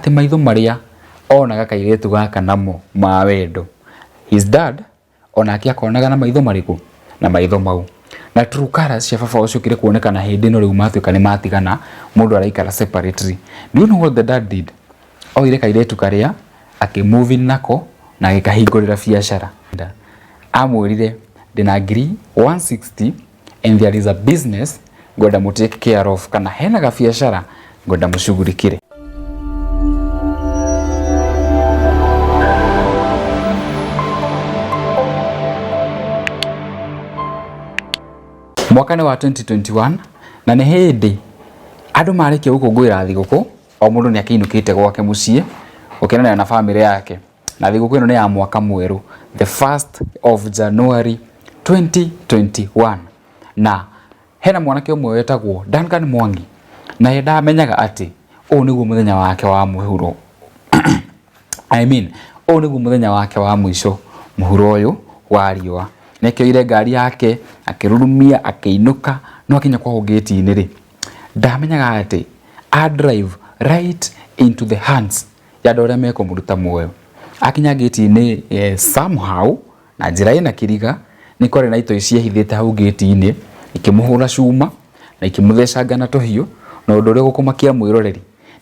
Atĩ maitho marĩa onaga kairĩtu gaka namo ma wendo, his dad onake akonaga na maitho marĩkũ? Na maitho mau. Na true colours cia baba ũcio ũkire kuonekana hĩndĩ ĩno rĩu matuĩka nĩ matigana, mũndũ araikara separately. Do you know what the dad did? Oire kairĩtu karĩa, akĩ move in nako, na agĩkahingũrĩra biacara. Amwĩrire ndĩna ngiri 160 and there is a business ngwenda mũ take care of, kana hena gabiacara ngwenda mũcugurikĩre. Mwaka nĩ wa 2021 na nĩ hĩndĩ andũ marĩkia gũkũngũĩra thigũkũ, o mũndũ nĩ akĩinũkĩte gwake mũciĩ gũkenanĩra na bamĩrĩ yake. Na thigũkũ ĩno nĩ ya mwaka mwerũ, the 1st of January 2021. Na hena mwanake ũmwe wetagwo Duncan Mwangi, na ye ndamenyaga atĩ ũyũ nĩguo mũthenya wake wa mũhuro. I mean, ũyũ nĩguo mũthenya wake wa mũico mũhuro ũyũ wa riũa. Nĩ akĩoire ngari yake, akĩrurumia, akĩinũka, no akinya kwao ngĩti-inĩ rĩ, ndamenyaga atĩ a drive right into the hands ya andũ arĩa mekũmũruta muoyo. Akinya ngĩti-inĩ, somehow, na njĩra ĩna kĩriga, nĩ kwarĩ na itoi ciehithĩte hau ngĩti-inĩ, ikĩmũhũra cuma na ikĩmũthecanga na tũhiũ. Na ũndũ ũrĩa ũgũkũmakia mwĩroreri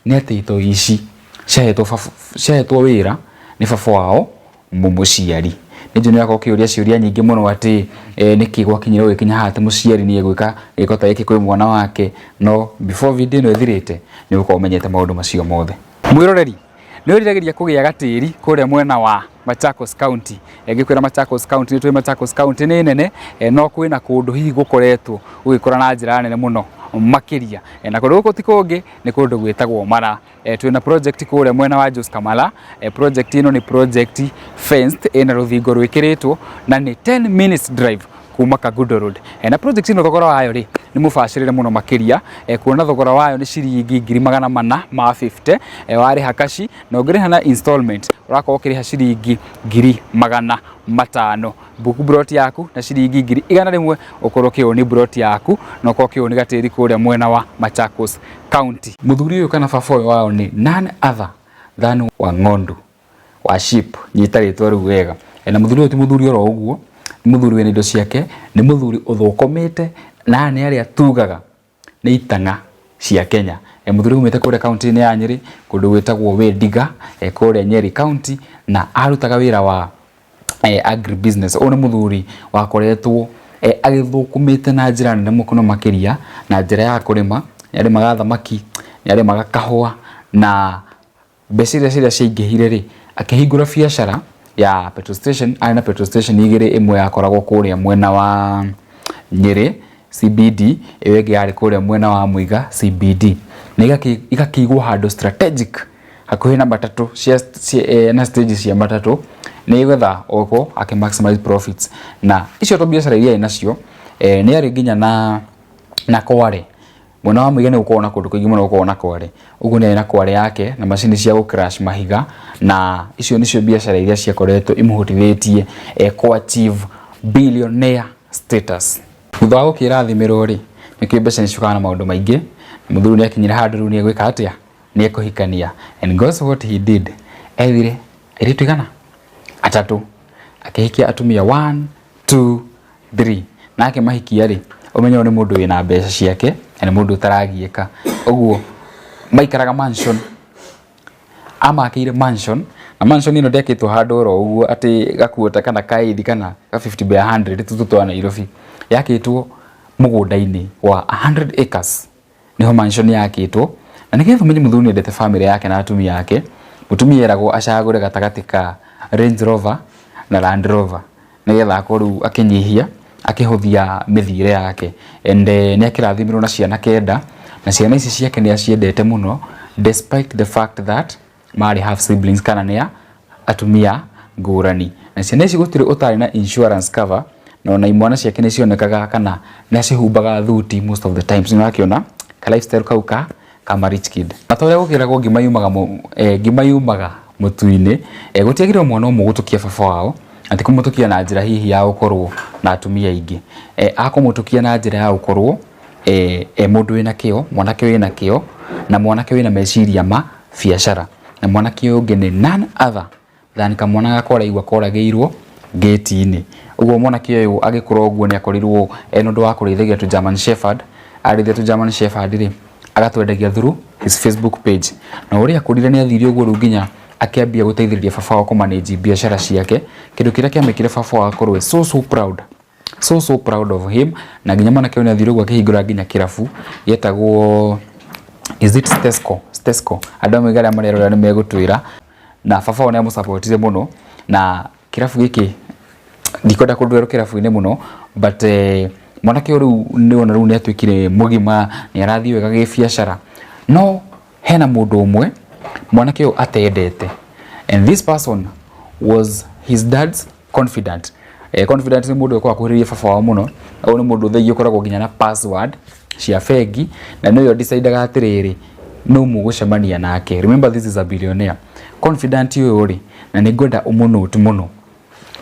nĩ atĩ itoi ici ciahetwo wĩra nĩ baba wao mũmũciari. Nĩ njũĩ nĩ ũrakorwo ũkĩũria ciũria nyingĩ mũno atĩ nĩkĩ gwakinyire gũgĩkinya haha atĩ mũciari nĩ egwĩka gĩko ta gĩkĩ kwĩ mwana wake, no before video ĩno ĩthirĩte nĩ ũgũkorwo ũmenyete maũndũ macio mothe. Mwĩroreri, nĩ wĩriragĩria kũgĩa gatĩri kũrĩa mwena wa Machakos County. Ngĩkwĩra Machakos County, nĩ tũĩ Machakos County nĩ nene, no kwĩna kũndũ hihi gũkoretwo gũgĩkũra na njĩra nene mũno makĩria. Na kũndũ gũkũ ti kũngĩ, nĩ kũndũ gwĩtagwo Mara. Twĩna project kũrĩa mwena wa Jos Kamala. Project ĩno nĩ project fenced, ĩna rũthingo rwĩkĩrĩtwo na nĩ 10 minutes drive kuma Kangundo Road. Na project ĩno thogora wayo rĩ nĩ mũbacĩrĩre mũno makĩria, kuona thogora wayo nĩ ciringi ngiri magana mana ma 50, warĩha kaci, na ũngĩrĩha na installment ũrakorwo ũkĩrĩha ciringi ngiri magana matano. Book plot yaku na ciringi ngiri igana rĩmwe ũkorwo ũkĩown plot yaku na ũkorwo ũkĩown gatĩri kũrĩa mwena wa Machakos County. Mũthuri ũyũ kana baba ũyũ wao nĩ none other than Wang'ondu wa sheep, nyita rĩtwa rĩu wega. Na mũthuri ũyũ ti mũthuri oro ũguo, nĩ mũthuri wĩna indo ciake, nĩ mũthuri ũthũkũmĩte, na aya nĩ arĩa tugaga nĩ itang'a cia Kenya. Mũthuri umĩte kũrĩa kaunti-inĩ ya Nyĩrĩ, kũndũ gwĩtagwo Wendiga, kũrĩa Nyeri County, na arutaga wĩra wa agri business. Ũyũ nĩ mũthuri wakoretwo agĩthũkũmĩte na njĩra nene mũno makĩria, na njĩra ya kũrĩma. Nĩ arĩmaga thamaki, nĩ arĩmaga kahũa, na mbeca iria ciria ciaingĩhire rĩ, akĩhingũra biacara ya petrol station. Arĩ na petrol station igĩrĩ, ĩmwe yakoragwo kũrĩa mwena wa Nyĩrĩ CBD, ĩyo ĩngĩ yarĩ kũrĩa mwena wa Muiga CBD, na igakĩigwo handũ strategic hakuhĩ na matatũ na stage cia matatũ, nĩgetha oko akĩ maximize profits. Na icio to biacara iria arĩ nacio, nĩ arĩ nginya na kware mwena wa Muiga. Nĩ gũkoragwo na kũndũ kũingĩ mũno gũkoragwo na kware, ũguo nĩ arĩ na kware yake na macini cia gũ crush mahiga, na icio nĩcio biacara iria ciakoretwo imũhotithĩtie kũ achieve billionaire status. Thutha wa gũkĩrathimĩrwo rĩ, nĩkĩo mbeca nĩ ciũkaga na maũndũ maingĩ. Mũthuri nĩ akinyire handũ rĩu nĩ egwĩka atĩa, nĩ ekũhikania. And guess what he did? Ethire airĩtu igana atatũ, akĩhikia atumia 1 2 3, na akĩmahikia rĩ, ũmenye ũyũ nĩ mũndũ wĩna mbeca ciake na nĩ mũndũ ũtaragiĩka. Ũguo maikaraga mansion, amakĩire mansion, na mansion ĩno ndĩakĩtwo handũ oro ũguo atĩ gakuota kana kaeithi kana ka 50 by 100 tũtũ twa Nairobi, yakĩtwo mũgũnda-inĩ wa 100 acres niho mansion yakĩtwo. Na nĩgetha ũmenye mũthuri nĩendete famĩlĩ yake na atumia ake, mũtumia eragwo acagũre gatagatĩ ka Range Rover na Land Rover, nĩgetha akorwo rĩu akĩnyihia akĩhũthia mĩthiĩre yake. And nĩ akĩrathimirwo na ciana kenda, na ciana ici ciake nĩ aciendete mũno despite the fact that marĩ half siblings kana nĩ a atumia ngũrani. Na ciana ici gũtirĩ ũtarĩ na insurance cover, na ona imwana ciake nĩ cionekaga kana nĩ acihumbaga thuti most of the times. Nĩ ũrakĩona ka lifestyle kau ka kama rich kid. Na ta ũrĩa gũkĩragwo ngima yumaga mũtu-inĩ, gũtiagĩrĩirwo mwana ũmwe gũtũkia baba wao, na ti kũmũtũkia na njĩra hihi ya gũkorwo na atumia aingĩ, akũmũtũkia na njĩra ya gũkorwo e mũndũ wĩna kĩo, mwanake wĩna kĩo na mwanake wĩna meciria ma biacara. Na mwanake ũyũ ũngĩ nĩ none other than kamwana gakwa ũraigua koragĩirwo gate-inĩ. Ũguo mwanake ũyũ agĩkũra ũguo nĩ akorirwo ena ũndũ wa kũrĩithagia tũ German Shepherd. Arĩithia tũ German Shepherd rĩ, agatwendagia through his Facebook page. Na ũrĩa akũrire nĩ athire ũguo rĩu nginya akĩambia gũteithĩrĩria baba wao kũ manage biacara ciake. Kĩndũ kĩrĩa kĩamĩkire baba wao akorwo so so proud, so so proud of him. Na nginya mwanake ũyũ nĩ athire ũguo akĩhingũra nginya kĩrabu gĩetagwo, is it Stesco? Stesco. Andũ amwe arĩa marerorera nĩ megũtwĩra. Na baba wao nĩ amũsupportire mũno, na kĩrabu gĩkĩ ndikwenda kũndwerwo kĩrabu-inĩ mũno, but mwanake ũyũ rĩu nĩ wona rĩu nĩ atuĩkire mũgima, nĩ arathiĩ wega gĩbiacara. No hena mũndũ ũmwe mwanake ũyũ atendete, and this person was his dad's confidant. Confidant nĩ mũndũ ũkoragwo akuhĩrĩirie baba wao mũno. Ũyũ nĩ mũndũ thaingĩ ũkoragwo nginya na password cia bengi, na nĩwe decidaga atĩrĩrĩ, nũ mũgũcemania nake. Remember, this is a billionaire. Confidant ũyũ rĩ, na nĩ ngwenda ũmũnote mũno,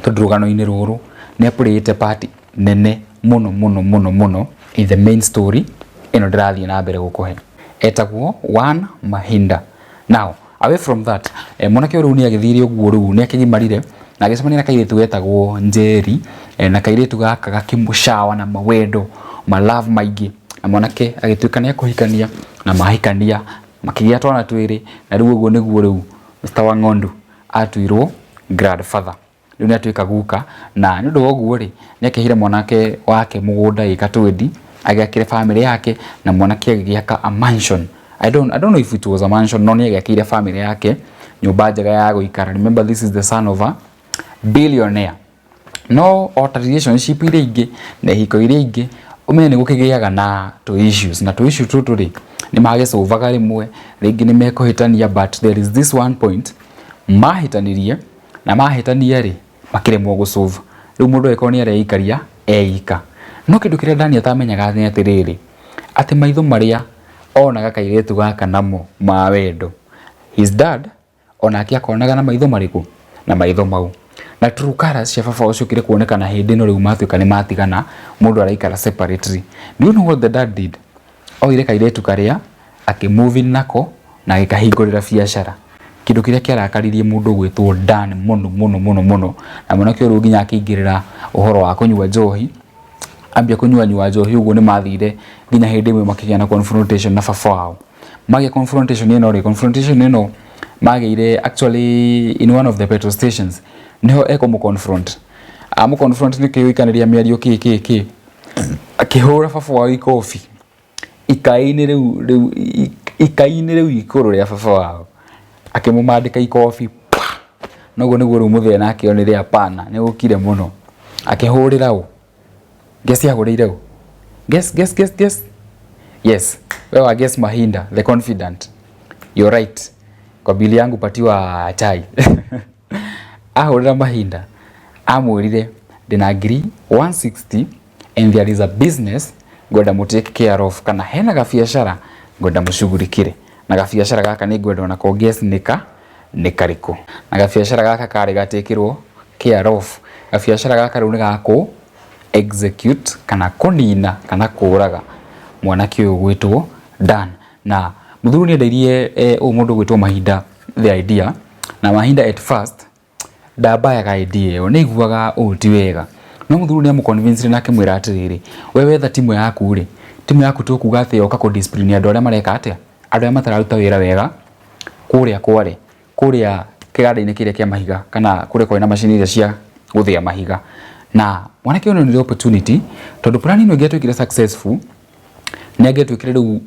tondũ rũgano-inĩ rũrũ nĩ aplayĩte part nene mũno mũno mũno mũno in the main story ĩno ndĩrathiĩ na mbere gũkũhe. Etagwo One Mahinda. Now, away from that, mwanake ũyũ rĩu nĩ agĩthire ũguo, rĩu nĩ akĩgimarire na agĩcemania na kairĩtu getagwo Njeri, na kairĩtu gaka gakĩmũcawa na mawendo ma love maingĩ, na mwanake agĩtuĩka nĩ ekũhikania, na mahikania makĩgĩa twana twĩrĩ. Na rĩu ũguo nĩguo rĩu Mr. Wang'ondu atuirwo grandfather. Rĩu nĩ atuĩka guka, na nĩ ũndũ wa ũguo rĩ, nĩ akĩheire mwanake wake mũgũnda ĩka 20 agĩakĩre family yake, na mwanake agĩgĩaka a mansion. I don't know if it was a mansion, no nĩ agĩakĩire family yake nyũmba njega ya gũikara. Remember, this is the son of a billionaire. No o ta relationship iria ingĩ na ihiko iria ingĩ, ũmenye nĩ gũkĩgĩaga na tũ issues, na tũ issue tũtũ rĩ, nĩ magĩcũvaga rĩmwe, rĩngĩ nĩ mekũhĩtania. But there is this one point mahĩtanirie, na mahĩtania rĩ, makĩremwo gũsolve. Rĩu mũndũ angĩkorwo nĩ areikaria eika. No kĩndũ kĩrĩa Dani atamenyaga nĩ atĩrĩrĩ, atĩ maitho marĩa onaga kairĩtu gaka namo ma wendo, his dad onake akonaga na maitho marĩkũ? Na maitho mau. Na true colours cia baba ũcio ũkire kuonekana hĩndĩ ĩno rĩu matuĩka nĩ matigana, mũndũ araikara separately. Do you know what the dad did? Oire kairĩtu karĩa, akĩ in nako na agĩkahingũrĩra biacara, kĩndũ kĩrĩa kĩarakaririe mũndũ ũgwĩtwo Dan mũno mũno mũno mũno. Na mwanake ũyũ nginya akĩingĩrĩra ũhoro wa kũnyua njohi, ambia kũnyua nyua njohi ũguo, nĩ mathire nginya hĩndĩ ĩmwe makĩgĩa na confrontation na baba wao. Magĩa confrontation ĩno rĩ, confrontation ĩno magĩire actually in one of the petrol stations, niho ekũmũ confront, amũ confront nĩ kĩũikanĩria mĩario kĩ kĩ kĩ, akĩhũra baba wao ikobi ikai-inĩ rĩu rĩu ikai-inĩ rĩu ikũrũ rĩa baba wao, akĩmũmandĩka ikobi pa. Noguo nĩguo rĩu mũthee nake onire hapana, nĩ gũkire mũno, akĩhũrĩra ũ? Guess ahũrĩire ũ? Guess, guess, guess, guess. Yes, wewe wa guess Mahinda the confidant, you're right. Kwa bili yangu patiwa chai. Ahũrĩra Mahinda, amwĩrire, "Ndĩna ngiri 160 and there is a business ngwenda mũ take care of, kana hena gabiacara ngwenda mũcugurikĩre, na gabiacara gaka nĩ ngwenda onako guess nĩka nĩ karĩkũ." Na gabiacara gaka karĩ gatikĩrwo care of, gabiacara gaka rĩu nĩ gakũ execute kana kũnina kana kũraga mwanake ũyũ gwĩtwo Dan. Na mũthuri nĩ endeirie ũyũ mũndũ gwĩtwo Mahinda the idea, na Mahinda at first ndambayaga idea ĩyo, nĩ aiguaga ũũ ti wega. No mũthuri nĩ amũconvince na akĩmwĩra atĩrĩrĩ, "We wetha timu yaku rĩ, timu yaku tũkuga atĩ yoka kũ discipline andũ arĩa mareka atĩa, andũ arĩa matararuta wĩra wega kũrĩa kware, kũrĩa kĩganda-inĩ kĩrĩa kĩa mahiga, kana kũrĩa kwarĩ na macini iria cia gũthĩa mahiga." Na mwanake ũyũ nĩ opportunity, tondũ plan ĩno ĩngĩatuĩkire successful, nĩ angĩatuĩkire rĩu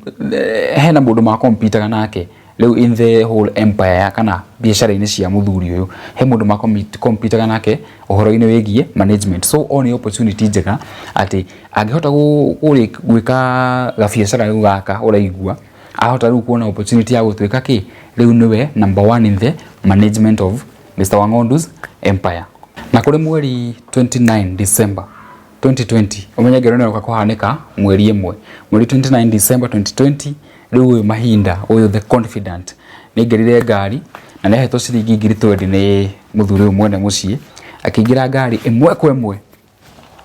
hena mũndũ makompitaga nake rĩu in the whole empire ya kana biacara-inĩ cia mũthuri ũyũ, he mũndũ makompitaga nake ũhoro-inĩ wĩgiĩ management. So one opportunity njega atĩ angĩhota gwĩka gabiacara rĩu gaka ũraigua, ahota rĩu kuona opportunity ya gũtuĩka kĩ, rĩu nĩwe number one in the management of Mr. Wang'ondu's empire. Na kũrĩ mweri 29 December 2020, ũmenye ngero nĩ kũhanĩka mweri ĩmwe, mweri 29 December 2020, rĩu ũyũ Mahinda ũyũ the confidant nĩ aingĩrire ngari, na nĩ ahetwo ciringi 20,000 nĩ mũthuri ũyũ mwene mũciĩ. Akĩingĩra ngari ĩmwe kwa ĩmwe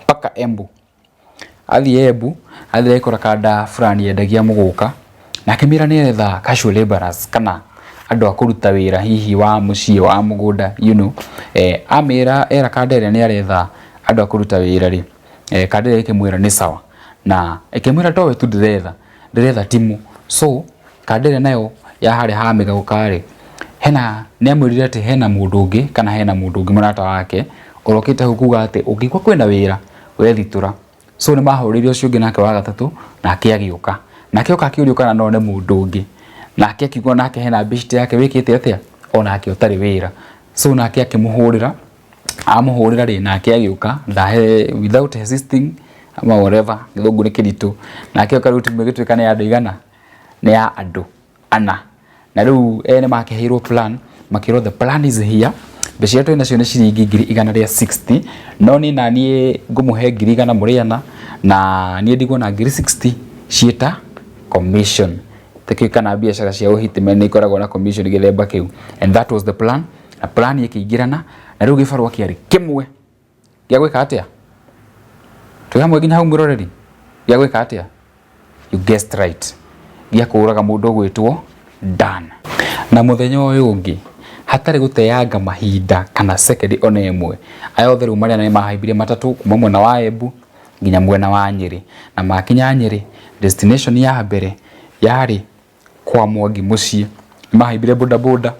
mpaka Embu. Athiĩ Embu, athiĩ agĩkora kanda fulani yendagia mũgũka, na akĩmĩra nĩ aretha casual laborers kana Andũ a kũruta wĩra hihi wa mũciĩ, wa mũgũnda, you know. Amĩra era Kandere nĩ aretha andũ a kũruta wĩra rĩ, Kandere ĩkĩmwĩra nĩ sawa, na ĩkĩmwĩra towe tu ndĩretha, ndĩretha timu. So Kandere nayo ya harĩa ha mĩgagũka rĩ, hena nĩ amwĩrire atĩ hena mũndũ ũngĩ kana hena mũndũ ũngĩ mũrata wake ũrokĩte hau kuga atĩ ũngĩigua kwĩna wĩra wethitũra. So nĩ mahũrĩire ũcio ũngĩ nake wa gatatũ, nake agĩũka. Nake oka akĩũrio kana no one mũndũ ũngĩ, nake akiuga nake hena beshte yake wĩkĩte atĩa, onake ũtarĩ wĩra. So nake akĩmũhũrĩra, amũhũrĩra rĩ, nake agĩũka ndahe without hesitating ama whatever, gĩthũngũ nĩ kĩritũ. Nake oka rĩu timu ĩgĩtuĩka nĩ ya andũ aigana? Nĩ ya andũ ana. Na rĩu ene makĩheirwo plan, makĩrwo the plan is here, mbeca iria twĩ nacio nĩ ciringi 160,000, no niĩ na niĩ ngũmũhe 100,000 mũrĩ ana, na niĩ ndigwo na 60,000 ciĩta commission. Takĩũĩ kana biacara cia ũhitman nĩ ikoragwo na commission gĩthemba kĩu. And that was the plan, na plan ĩkĩingĩrana, na rĩu gĩbarũa kĩarĩ kĩmwe gĩa gwĩka atĩa? Twĩ hamwe nginya hau mwĩroreri? Gĩa gwĩka atĩa? You guessed right. Gĩa kũũraga mũndũ ũgwĩtwo Dan. Na mũthenya ũyũ ũngĩ, hatarĩ gũteanga mahinda kana sekendi ona ĩmwe, aya othe rĩu marĩ ana nĩ mahaimbire matatũ kuma mwena wa Embu nginya mwena wa Nyĩrĩ. Na makinya Nyĩrĩ, destination ya mbere yarĩ kwa Mwangi mũciĩ. Nĩ mahaimbire boda boda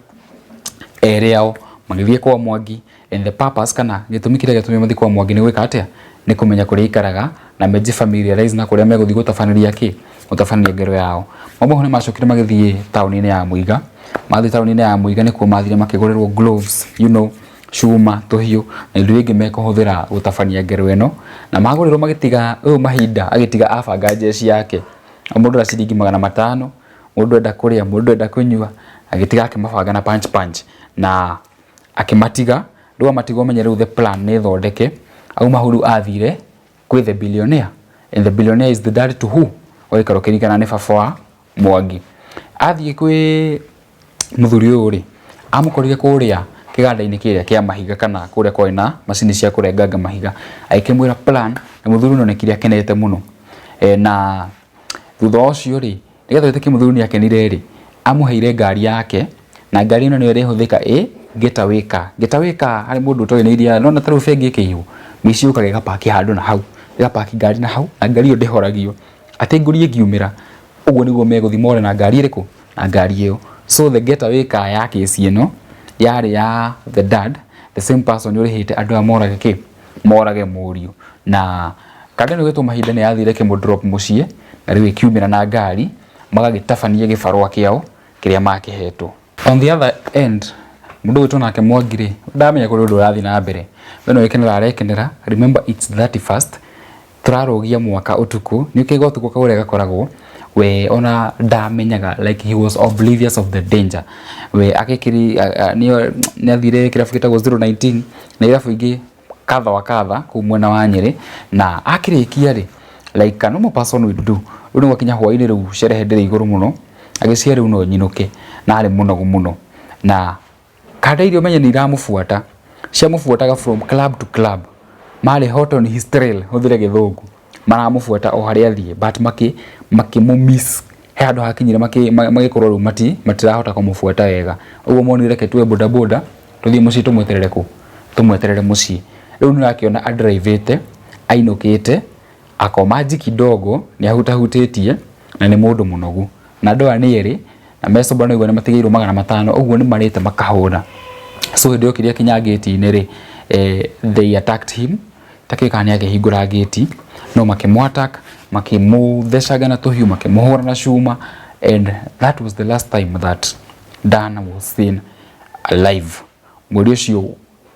erĩ ao magĩthiĩ kwa Mwangi, and the purpose kana gĩtũmi kĩrĩa gĩatũmire mathiĩ kwa Mwangi nĩ gwĩka atĩa? Nĩ kũmenya kũrĩa aikaraga na meji familiarize na kũrĩa megũthiĩ gũtabanĩria kĩ? Gũtabanĩria ngero yao. Mauma hau nĩ macokire magĩthiĩ taũni-inĩ ya Mũiga. Mathiĩ taũni-inĩ ya Mũiga nĩkuo mathire makĩgũrĩrwo gloves, you know, cuma, tũhiũ na indo iria ingĩ mekũhũthĩra gũtabania ngero ĩno. Na magũrĩrwo magĩtiga ũyũ mahinda agĩtiga abanga jeshi yake. O mũndũ na ciringi 500, mũndũ enda kũrĩa, mũndũ enda kũnyua, agĩtiga akĩmabanga na punch punch na akĩmatiga. Rĩu amatiga ũmenye rĩu the plan nĩ thondeke. Auma hau rĩu athire kwĩ the billionaire, and the billionaire is the dad to who? Ũgaikara ũkĩririkana nĩ baba wa Mwangi. Athiĩ kwĩ mũthuri ũyũ rĩ, amũkorire kũrĩa kĩganda-inĩ kĩrĩa kĩa mahiga kana kũrĩa kwarĩ na macini cia kũrenganga mahiga, agĩkĩmwĩra plan, na mũthuri nĩ onekire akenete mũno. Na thutha ũcio rĩ, nĩgetha wĩtĩkie mũthuri nĩ akenire rĩ, amũheire ngari yake, na ngari ĩno nĩyo ĩrĩhũthĩka ĩ getaway car. Getaway car harĩ mũndũ ũtoĩ nĩ iria, nĩwona ta rĩu bengi ĩkĩiywo, mĩici yũkaga ĩgapaki handũ na hau, ĩgapaki ngari na hau, na ngari ĩyo ndĩhoragio. Atĩ ngũri ĩngiumĩra, ũguo nĩguo megũthiĩ more na ngari ĩrĩkũ? Na ngari ĩyo. So the getaway car ya kesi ĩno yarĩ ya the dad, the same person ũrĩhĩte andũ aya morage kĩ? Morage mũriũ. Na kanda ĩno ĩgĩtwo mahinda nĩ yathire ĩkĩmũ drop mũciĩ, na rĩu ĩkiumĩra na ngari, magagĩtabania gĩbarũa kĩao kĩrĩa makĩhetwo. On the other end, mũndũ ũgwĩtwo nake Mwangi rĩ, ndamenya kũrĩ ũndũ ũrathiĩ na mbere. We no gũkenera arekenera, remember it's 31st, tũrarũgia mwaka ũtukũ, nĩ ũkĩigua ũtukũ kaũrĩa gakoragwo, we ona ndamenyaga, like he was oblivious of the danger. We agĩkĩri nĩ athire kĩrabu gĩtagwo 019 na irabu ingĩ kadha wa kadha kũu mwena wa Nyĩrĩ, na akĩrĩkia rĩ, like a normal person would do, rĩu nĩ gwakinya hwaĩ-inĩ rĩu sherehe ndĩrĩ igũrũ mũno, agĩciria rĩu no nyinũke, na arĩ mũnogu mũno. Na kanda iria ũmenye nĩ iramũbuata, ciamũbuataga from club to club, marĩ hot on his trail, hũthĩre gĩthũngũ, maramũbuata o harĩa athiĩ, but makĩmũ miss, he handũ hakinyire magĩkorwo rĩu matirahota kũmũbuata wega. Ũguo monire reke tuoe boda boda tũthiĩ mũciĩ tũmweterere kũ? Tũmweterere mũciĩ. Rĩu nĩ ũrakĩona andrive-ĩte, ainũkĩte, akoma kidogo, nĩ ahutahutĩtie, na nĩ mũndũ mũnogu. Na andũ aya nĩ erĩ, na me sober nĩguo nĩ matigĩirwo 500, ũguo nĩ marĩte makahũna. So hĩndĩ yokire akinya ngĩti-inĩ rĩ, they attacked him, takĩũĩ kana nĩ akĩhingũra ngĩti, no makĩmũ attack, makĩmũthecanga na tũhiũ, makĩmũhũra na cuma, and that was the last time that Dan was seen alive. Mweri ũcio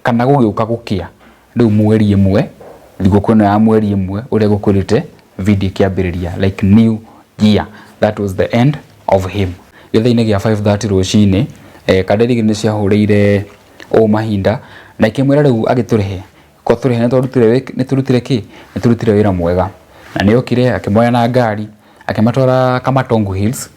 kana gũgĩũka gũkĩa, rĩu mweri ĩmwe, thigũkũ ĩno ya mweri ĩmwe ũrĩa gũkwĩrĩte video ĩkĩambĩrĩria like new year, that was the end of him. Gĩthaa-inĩ gĩa 5:30 rũcinĩ, kanda iria igĩrĩ nĩ ciahũrĩire ũũ mahinda na ikĩmwĩra rĩu agĩtũrĩhe ko tũrĩhe nĩ tũrutire kĩ? Nĩ tũrutire wĩra mwega. Na nĩ okire akĩmoya na ngari akĩmatwara Kamatongo Hills,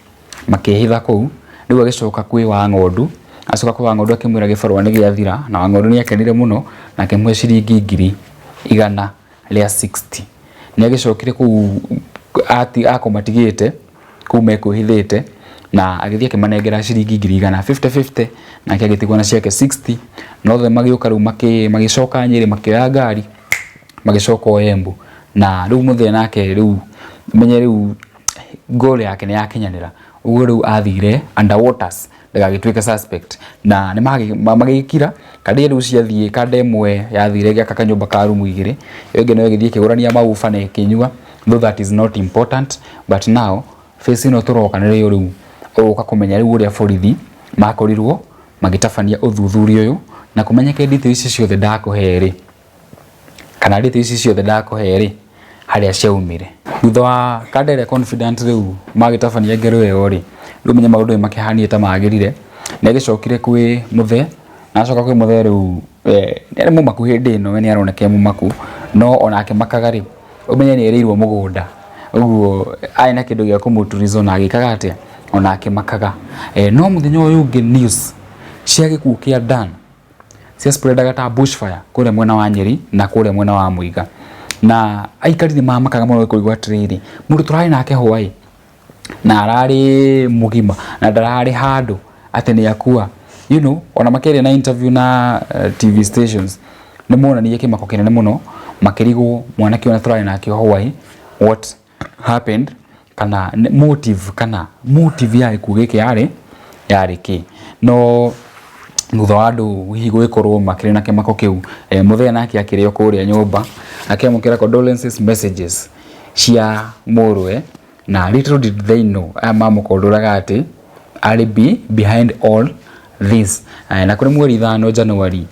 makĩhitha kũu. Rĩu agĩcoka kwĩ Wang'ondu, acoka kwĩ Wang'ondu akĩmwĩra gĩbarũa nĩ gĩathira, na Wang'ondu nĩ akenire mũno na akĩmũhe ciringi 160,000. Nĩ agĩcokire kũu akũmatigĩte kũu mekwĩhithĩte, Na agĩthiĩ akĩmanengera ciringi 100,000 50-50, nake agĩtigwo na ciake 60. Na othe magĩũka rĩu magĩcoka Nyĩrĩ, makĩoya ngari magĩcoka o Embu. Na rĩu mũthee nake rĩu menye rĩu goal yake nĩ yakinyanĩra, ũguo rĩu athire underwaters ndagagĩtuĩke suspect. Na nĩ magĩkira kanda rĩu ciathiĩ, kanda ĩmwe yathire ĩgĩaka kanyũmba ka rumu igĩrĩ, ĩyo ĩngĩ nayo ĩgĩthiĩ ĩkĩgũrania mauba na ĩkĩnyua, though that is not important. But now phase ĩno tũroka nĩ rĩo rĩu ũgũka kũmenya rĩu ũrĩa borithi makorirwo magĩtabania ũthuthuria ũyũ na kũmenyeke details ici ciothe ndakũhe rĩ, kana details ici ciothe ndakũhe rĩ, harĩa ciaumire. Thutha wa kanda ĩrĩa confident rĩu magĩtabania ngero ĩyo rĩ, rĩu menye maũndũ nĩ makĩhanire ta magĩrire. Nĩ agĩcokire kwĩ mũthee, na acoka kwĩ mũthee rĩu nĩ arĩ mũmaku hĩndĩ ĩno, we nĩ aroneka e mũmaku, no onake makaga rĩ, ũmenye nĩ erĩirwo mũgũnda, ũguo arĩ na kĩndũ gĩa kũmũturizo na agĩkaga atĩa, ona akĩmakaga. No mũthenya ũyũ ũngĩ news cia gĩkuũ kĩa Dan cia spreadaga ta bushfire kũrĩa mwena wa Nyeri na kũrĩa mwena wa Mũiga, na aikari nĩ mamakaga mũno kũigua atĩrĩrĩ, mũndũ tũrarĩ nake hwaĩ na ararĩ mũgima na ndararĩ handũ atĩ nĩ akua. Ona makĩaria na interview na TV stations nĩ monanirie kĩmako kĩnene mũno, makĩrigwo mwanake ũyũ na tũrarĩ nake hwaĩ, what happened, kana motive, kana motive ya gĩkuũ gĩkĩ yarĩ kĩ. No thutha wa andũ hihi gũgĩkorwo makĩrĩ na kĩmako kĩu, mũthee nake akĩrĩ o kũrĩa nyũmba akĩamũkĩra condolences messages cia mũrũwe, na little did they know aya mamũkondoraga atĩ arĩ be behind all this. Na kũrĩ mweri 5 January,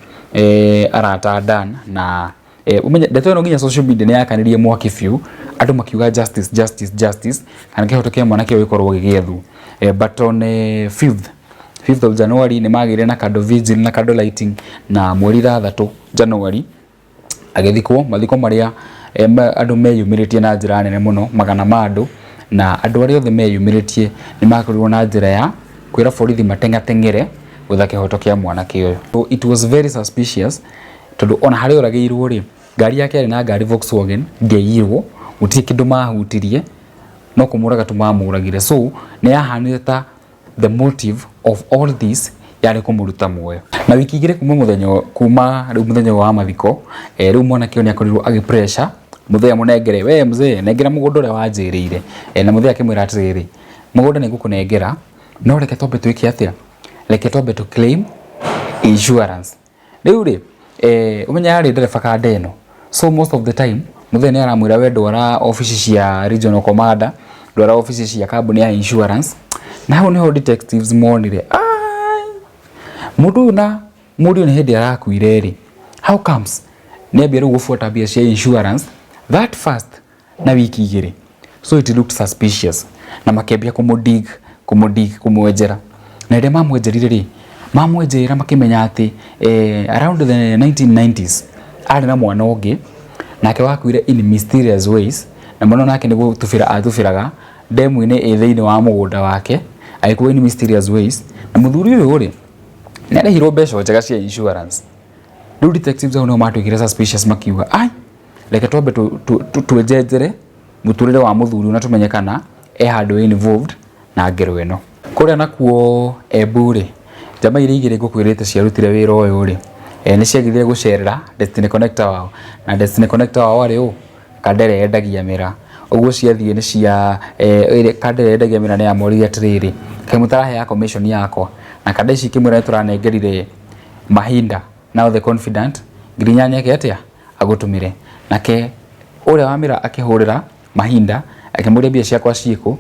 arata Dan na umenye ndeto ĩno nginya social media nĩ yakanirie mwaki biũ, andũ makiuga justice, justice, justice, kana kĩhoto kĩa mwanake ũyũ gĩkorwo gĩgĩethwo. But on 5th of January nĩ magĩire na candle vigil na candle lighting, na mweri 6 January agĩthikwo mathiko marĩa andũ meyumĩrĩtie na njĩra nene mũno, magana ma andũ. Na andũ arĩa othe meyumĩrĩtie nĩ makorirwo na njĩra ya kwĩra borithi matengateng'ere gwetha kĩhoto kĩa mwanake ũyũ. So it was very suspicious, tondũ ona harĩa oragĩirwo rĩ, ngari yake yarĩ na ngari Volkswagen ndĩaiyirwo, gũtirĩ kĩndũ mahutirie, no kũmũraga tu mamũragire. So nĩ yahanire ta the motive of all this yarĩ kũmũruta muoyo. Na wiki 2 kuma mũthenya, kuma rĩu mũthenya wa mathiko, rĩu mwanake ũyũ nĩ akorirwo agĩ pressure mũthee amũnengere, we mzee, nengera mũgũnda ũrĩa wanjĩrĩire. Na mũthee akĩmwĩra atĩrĩrĩ, mũgũnda nĩ ngũkũnengera, no reke twambe twĩke atĩa, reke twambe tũ claim insurance. Rĩu rĩ, ũmenye yarĩ ndereba kanda ĩno, so most of the time mũthee nĩ aramwĩra, we ndwara obici cia regional commander, ndwara obici cia kambuni ya insurance. Na hau nĩho detectives monire, ai, mũndũ ũyũ na mũriũ nĩ hĩndĩ arakuire rĩ, how comes nĩ ambia rĩu gũbuata mbia cia insurance that fast na wiki 2? So it looked suspicious, na makĩambia kũmũdig, kũmũdig, kũmwenjera. Na rĩrĩa mamwenjerire rĩ, mamwenjera makĩmenya atĩ around the 1990s arĩ na mwana ũngĩ nake wakuire in mysterious ways, na mwana nake nĩ gũtubĩra atubĩraga ndemu-inĩ ĩ thĩinĩ wa mũgũnda wake, agĩkua in mysterious ways. Na mũthuri ũyũ rĩ, nĩ arĩhirwo mbeca njega cia insurance. Rĩu detectives hau nĩho matuĩkire suspicious, makiuga, ai, reke twambe twenjenjere mũtũrĩre wa mũthuri na tũmenye kana e handũ involved na ngero ĩno. Kũrĩa nakuo Embu rĩ, njama iria igĩrĩ ngũkwĩrĩte ciarutire wĩra ũyũ rĩ, nĩ ciagithire gũcerera Destiny Connector wao, na Destiny Connector wao arĩ ũ kanda ĩrĩa yendagia mĩraa. Ũguo ciathiĩ nĩ cia kanda ĩrĩa yendagia mĩraa nĩ yamoririe atĩrĩrĩ, kaĩ mũtaraheaga commission yakwa? Na kanda ici ikĩmwĩra nĩ tũranengerire Mahinda now the confident 8,000 eke atĩa, agũtũmĩre. Nake ũrĩa wa mĩraa akĩhũrĩra Mahinda akĩmũria, mbia ciakwa ciĩkũ?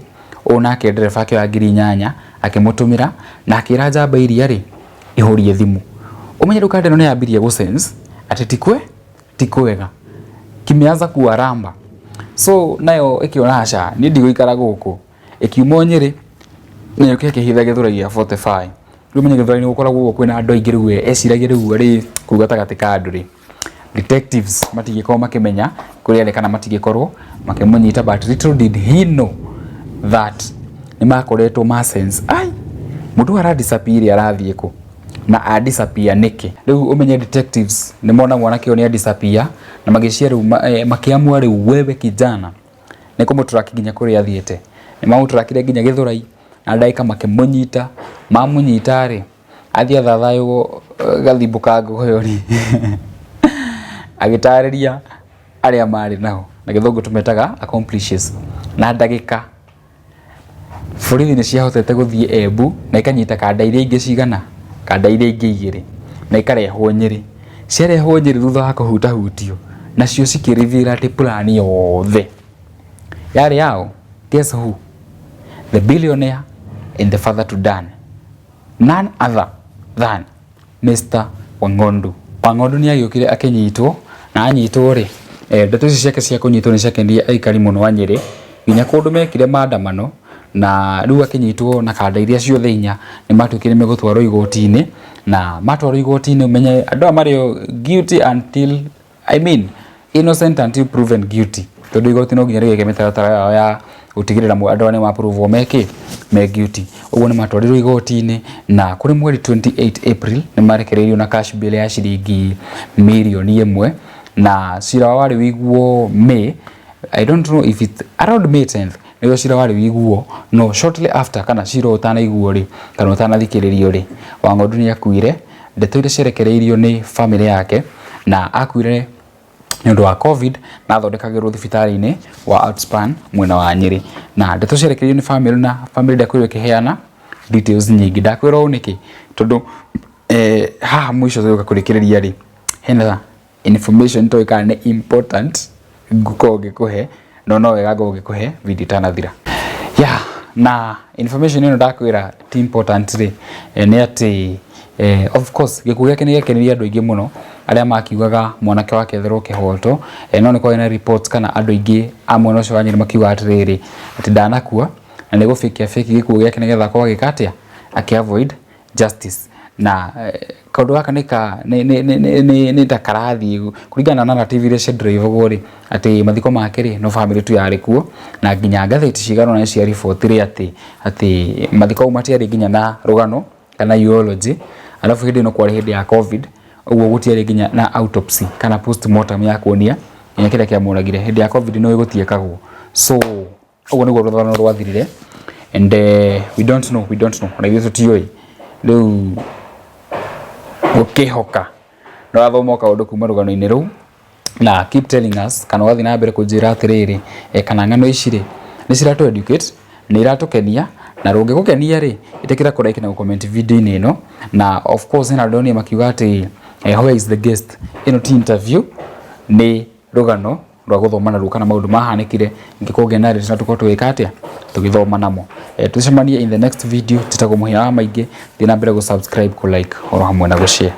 Ũũ nake ndereba akĩoya 8,000 akĩmũtũmĩra na akĩra njamba iria rĩ ihũrie thimũ. Ũmenye rĩu kanda ĩno nĩ yambirie gũ sense atĩ ti kwega, kimeanza kuwaramba. So nayo ĩkĩona aca, niĩ ndigũikara gũkũ, ĩkiuma o Nyĩrĩ na yũke ĩkĩhitha Gĩthũrai gĩa 45. Rĩu ũmenye Gĩthũrai nĩ gũkoragwo ũguo kwĩna andũ aingĩ, rĩu we eciragia rĩu arĩ kũu gatagatĩ ka andũ rĩ, detectives matingĩkorwo makĩmenya kũrĩa arĩ kana matingĩkorwo makĩmũnyita. But little did he know that nĩ makoretwo ma sense, ai, mũndũ ũyũ ara disappear, arathiĩ kũ na a disappear nĩkĩ? Rĩu ũmenye detectives nĩ mona mwanake ũyũ nĩ a disappear, na magĩcia rĩu makĩamua rĩu, wewe kijana, nĩ kũmũtrack nginya kũrĩa athiĩte. Nĩ mamũtrackire nginya Gĩthũrai. Na ndagĩka makĩmũnyita. Mamũnyita rĩ, athiĩ athathaywo gathimbo ka ngogoyo rĩ, agĩtarĩria arĩa marĩ nao, na Gĩthũngũ tũmetaga accomplices. Na ndagĩka borithi nĩ ciahotete gũthiĩ Embu na ikanyita kanda iria ingĩ cigana? Kanda iria ingĩ igĩrĩ na ikarehwo Nyĩrĩ. Ciarehwo Nyĩrĩ thutha wa kũhutahutio, nacio cikĩ reveal atĩ plan yothe yarĩ yaũ? Guess who? The billionaire and the father to Dan. None other than Mr. Wang'ondu. Wang'ondu nĩ agĩũkire akĩnyitwo na anyitwo rĩ, ndeto ici ciake cia kũnyitwo nĩ ciakenirie aikari mũno a Nyĩrĩ nginya kũndũ mekire maandamano na rĩu akĩnyitwo na kanda iria ciothe inya nĩ matuĩkire megũtwarwo igoti-inĩ na matwarwo igoti-inĩ ũmenye andũ aya marĩ o guilty until, I mean, innocent until proven guilty, tondũ igoti no nginya rĩgeke mĩtaratara yao ya gũtigĩrĩra andũ aya nĩ maprovwo mekĩ me guilty. Ũguo nĩ matwarirwo igoti-inĩ na kũrĩ mweri 28 April nĩ marekereirio na cash bail ya ciringi mirioni 1, na cira wao warĩ wĩiguo May, I don't know if it around May 10th nĩguo cira warĩ wĩiguo. No shortly after kana cira ũtanaiguo rĩ, kana ũtanathikĩrĩrio rĩ, Wang'ondu nĩ akuire. Ndeto iria ciarekereirio nĩ famĩlĩ yake, na akuire nĩ ũndũ wa COVID na athondekagĩrwo thibitarĩ-inĩ wa Outspan mwena wa Nyĩrĩ. Na ndeto ciarekereirio nĩ famĩlĩ, na famĩlĩ ndĩakorirwo ĩkĩheana details nyingĩ. Ndakwĩra ũũ nĩkĩ? Tondũ haha mũico tũgĩũka kũrĩkĩrĩria rĩ, hena information itoĩ kana nĩ important ngũkorwo ngĩkũhe, no no wega ngorwo ngĩkũhe video ĩtanathira. Yeah, na information ĩno ndakwĩra ti important rĩ, nĩ atĩ of course gĩkuũ gĩake nĩ gĩakenirie andũ aingĩ mũno arĩa makiugaga mwanake wake etherwo kĩhoto, no nĩ kwarĩ na reports kana andũ aingĩ a mwena ũcio wa Nyĩrĩ makiuga atĩrĩrĩ, atĩ ndanakua na nĩ gũbĩkia fake gĩkuũ gĩake nĩgetha akorwo agĩka atĩa, akĩ avoid justice. Na kaũndũ gaka nĩ ka nĩ nĩ nĩ nĩ nĩ ta karathiĩ kũringana na narrative iria ciadrivagwo rĩ, atĩ mathiko make rĩ, no famĩlĩ tu yarĩ kuo, na nginya ngathĩti cigana ũna nĩ ciaribotire atĩ mathiko mau matiarĩ nginya na rũgano kana eulogy. Alafu hĩndĩ ĩno kwarĩ hĩndĩ ya COVID, ũguo gũtiarĩ nginya na autopsy kana postmortem ya kuonia nginya kĩrĩa kĩamũragire. Hĩndĩ ya COVID nĩ gũtiĩkagwo. So ũguo nĩguo rũgano rwathirire, and we don't know, we don't know, ona ithuĩ tũtiũĩ. Rĩu gũkĩhoka nĩ wathoma kaũndũ kuma rũgano-inĩ rũu, na keep telling us kana ũgathiĩ na mbere kũnjĩra atĩrĩrĩ, kana ng'ano ici rĩ, nĩ ciratũ educate, nĩ iratũkenia, na rũngĩgũkenia rĩ, ĩtĩkĩra kũ like na gũ video-inĩ ĩno. Na of course hena andũ makiuga atĩ where is the guest? Ĩno ti interview, nĩ rũgano rwa gũthoma naruo kana maũndũ mahanĩkire ngĩkorwo ngĩ narrate na tũkorwo tũgĩka atĩa, tũgĩthoma namo. Tũcemanie in the next video. Tĩtagwo Mũhĩa wa Maingĩ. Thiĩ na mbere gũ subscribe, kũ like, oro hamwe na gũ share.